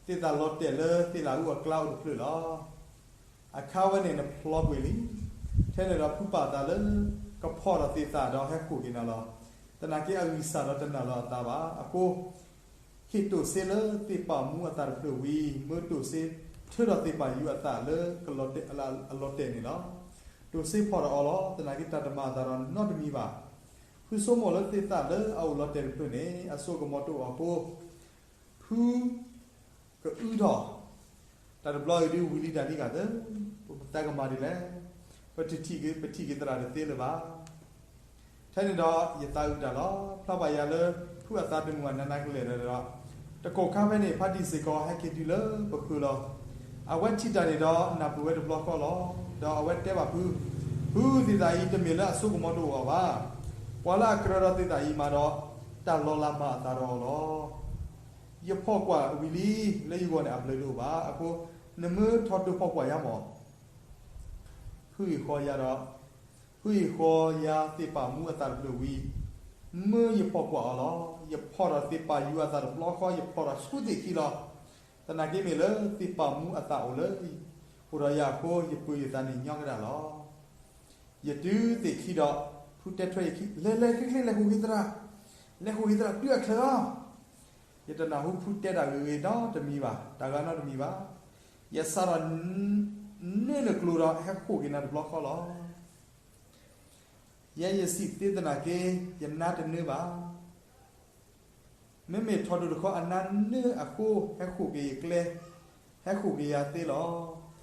သ့ၣ်သၣ်လီၤတဲာ်လၢသ့ၣ်လၣ်အူအကျါအိၣ်တဖျၢၣ်လီၤ. အခါဝဲန့ၣ်နဖျီကွံာ်လံ. ထဲန့ၣ်ဒီးဖုပာ်သးလၢ ကဖီၣ်ဒီးသ့ၣ်သၣ်ဒီးဟဲဃိာ်က့ၤနၤလီၤ. သနာ်က့အဂံၢ်စၢ်ဒီးတနာ်လီၤအသးဘၣ်. အဃိ ဟ့ၣ်တိၢ်စ့လၢသ့ၣ်ပာ်မူအသးတဖျၢၣ်ဝံၤ, မၢတိၢ်စ့ထၢဒီးသ့ၣ်ပာ်ယူၤအသးလၢ အလီၤတဲာ်န့ၣ်လီၤ. တိၢ်စ့ဖီၣ်ဒီးအီၤလီၤ. သနာ်က့တၢ်တမၤအသးဒီးနီတမံၤဘၣ်. ဖုဆိကမိၣ်လၢသ့ၣ်သၣ်လၢအအိၣ်လီၤတဲာ်တဖျၢၣ်န့ၣ် အစိကမီၤတအိၣ်အဃိ, ဖု ကအုထီၣ်, တၢ်တဘျီအံၤဒုးဝံၤလံတၢ်နံၣ်ဂၤသၢ, ပသးကမၤဒ်လဲၣ်. ပထံၣ်က့ၤ, ပထံၣ်က့ၤသရၣ်တသ့လၢၤဘၣ်. ထဲန့ၣ်ဒီးယသးအုးတၢ်လီၤ. ဖျါဘၣ်ယၤလၢ ဖုအသးတမုာ်ဘၣ်နးနးကလဲာ်ဒီး, တကိၢ်ခါဖဲန့ၣ် ဖါတံၢ်စ့ၢ်ကီးဟဲက့ၤတုၤလၢပဃၢၤလီၤ. အဝဲထံၣ်တၢ်န့ၣ်ဒီး နၢ်ပၢၢ်ဝဲတဘျီဃီလီၤ. ဒီးအဝဲတဲဘၣ်ဖု, ဖုသ့ၣ်သၣ်အံၤ တမ့ၢ်လၢအစိကမီၤတအိၣ်အီၤဘၣ်. ပှၤလၢအကြၢးဒီးသ့ၣ်သၣ်အံၤမးဒီး တၢ်လီၤလးမၤအသးဒီးအီၤလီၤ. ယဖီၣ်ကွၢ်ဝံၤလံ, လၢယဂီၢ်န့ၣ်အဘျုးတအိၣ်ဘၣ်. အဃိ နမၢထီၣ်တိၢ်ဖီၣ်ကွၢ်ယၤမး. ဖုအံၤဃီယၤဒီး, ဖုအံၤဃီယၤသ့ၣ်ပာ်မူအသးတဖျၢၣ်ဝံၤ, မၢယဖီၣ်ကွၢ်အီၤလီၤ. ယဖီၣ်ဒီးသ့ၣ်ပာ်ယူၤအသးတဘျီဃီ, ယဖီၣ်ဒီးဆူသ့ၣ်ခံလီၤ. သနာ်က့မ့ၢ်လၢသ့ၣ်ပာ်မူအသးအိၣ်လၢ အိၣ်ဒီးယၤအဃိ ယပၢၤယသးန့ၣ်ညီကဒၣ်လီၤ. ယတုၤသ့ၣ်ခံဒီး ဖုတဲထွဲယခံ, လဲၤလဲၤချ့ချ့ လဲၤဃိာ်က့ၤသရၣ်, လဲၤဃိာ်က့ၤသရၣ် တုၤအချၢလီၤ. ယတနၢ်ဟူဖုတဲတၢ်ဂ့ၤဂ့ၤနီတမံၤဘၣ်, တၢ်ဂၤနီတမံၤဘၣ်. ယစးထီၣ် နၢနၢကျိၤဒီးဟဲဃိာ်က့ၤနၤတဘျီဃီလီၤ. ယဲယစံၣ်သ့သနာ်က့ ယနါတနၢဘၣ်. မ့မ့ၢ်ထီၣ်တိၢ်တခီအနါနၢအဃိ ဟဲဃိာ်က့ၤယကျဲ, ဟဲဃိာ်က့ၤယၤသ့လီၤ.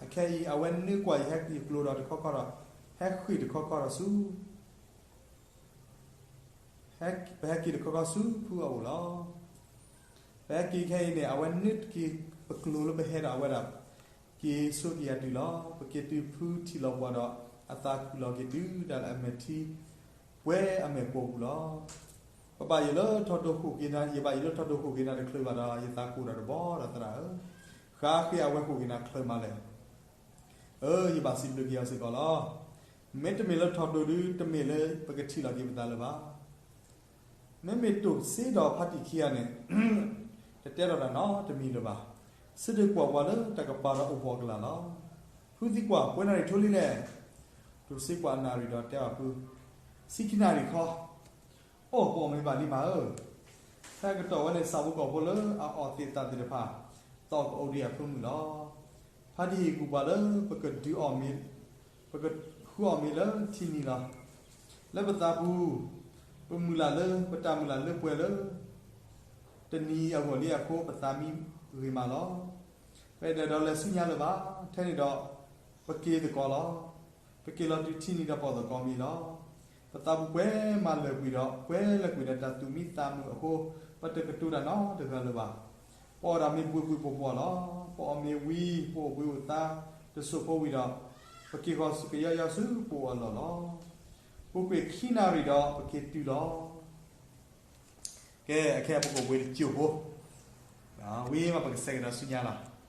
အခဲအံၤ အဝဲနၢကွၢ်ယဟဲက့ၤယကျိၤဒီးတခီခီဒီး ဟဲဃ့ၢ်တခီခီဒီးဆူ ပဟဲက့ၤတခီခီဆူဖုအအိၣ်လီၤ. ပဟဲက့ၤခဲအံၤန့ၣ် အဝဲနၢတက့ၤပကျိၤလၢပဟဲဒီးအဝဲဒၣ် က့ၤဆိက့ၤယၤတုၤလီၤ. ပက့ၤတုၤဖုထံၣ်လီၤပှၤဒီး အသးခုၣ်လီၤက့ၤတုၤဒၣ်လၢအမဲာ်ထံ ပှဲၤအမဲာ်ပိာ်ပူၤလီၤ. ပဘၣ်ယိၣ်လၢထီၣ်တိၢ်ဃိာ်က့ၤနၤ, ယဘၣ်ယိၣ်လၢထီၣ်တိၢ်ဃိာ်က့ၤနၤတချုးဘၣ်ဒီး ယသးကိၢ်ဒီးတဘီဒီးသရၣ်ဧၢ, ဃါဃ့အဝဲဃိာ်က့ၤနၤချုးမးလဲၣ်. အၢ ယဘၣ်စံးဘျုးက့ၤအီၤစ့ၢ်ကီးလီၤ. မ့တမ့ၢ်လၢထီၣ်တိၢ်ဒု တမ့ၢ်လၢပကထံၣ်လီၤက့ၤပသးလၢၤဘၣ်. မ့မ့ၢ်တိၢ်စ့ဒီးဖါတံၢ်ခံဂၤန့ၣ် တတဲထီၣ်တၢ်နီတမံၤလၢၤဘၣ်. ဆၢထၢၣ်ကွၢ်ပှၤလၢတၢ်ကပၤဒီးအိၣ်ဘှီၣ်ကလာ်လီၤ. ဖုသံကွၢ် ပှဲၤနၣ်ရံၣ်ထိလံလဲၣ်. တိၢ်စ့ကွၢ်အနၣ်ရံၣ်ဒီးတဲဘၣ်ဖု, ဆံခံနၣ်ရံၣ်ခီ. အိၣ် ပအီၣ်မ့ၤဘၣ်လံမးဧၢ. ဖဲအကတီၢ်ဝဲန့ၣ် ဆၣ်ဖိကီၢ်ဖိလၢအအီၣ်သ့ၣ်သၣ်သ့ၣ်တဖၣ် သီၣ်ကအိၣ်ဒံးအဖၢမုၢ်လီၤ. ဖါတံၢ်ကူၣ်ပှၤလၢ ပကဒုးအီၣ်မ့ၤ, ပကဃုအီၣ်မ့ၤလၢထံနံၤလီၤ. လၢပသးပူၤ ပမုၢ်လၢ်လၢ ပတၢ်မုၢ်လၢ်လၢပှဲၤလၢ တနံၤအဂီၢ်လံအဃိ ပသးမံဂ့ၤမးလီၤ. ပအဲၣ်ဒိးလဲၤဆူညါလၢၤဘၣ်. ထဲန့ၣ်ဒီး ပက့ၤသကိးလီၤ. ပက့ၤလီၤတုၤထံနံၤဒီးပအီၣ်သကိးမ့ၤလီၤ. ပသးပူၤပှဲၤမးလၢာ်ကွံာ်ဒီး ပှဲၤလၢာ်ကွံာ်ဒီးတၢ်သူၣ်မံသးမုာ်အဃိ ပတကတိၤတၢ်နီတဂၤလၢၤဘၣ်. ပအီၣ်ဒၣ်မ့ၤဘှ့ၣ်ဘှ့ၣ်ဘှီၣ်ဘှီၣ်လီၤ. ပအီၣ်မ့ၤဝံၤ ပအိၣ်ဘှံးအိၣ်သါတစိၢ်ဖိဝံၤဒီး ပက့ၤဃီၤစကယီယီဆူပအိၣ်အလီၢ်လီၤ. ပူၤကွံာ်ခံနၣ်ရံၣ်ဒီးပက့ၤတုၤလီၤ. ကဲ အခဲအံၤပကအိၣ်ဘှံးတစိၢ်ဖိ, ဝံၤမးပကစဲးကဒီးဆူညါလီၤ.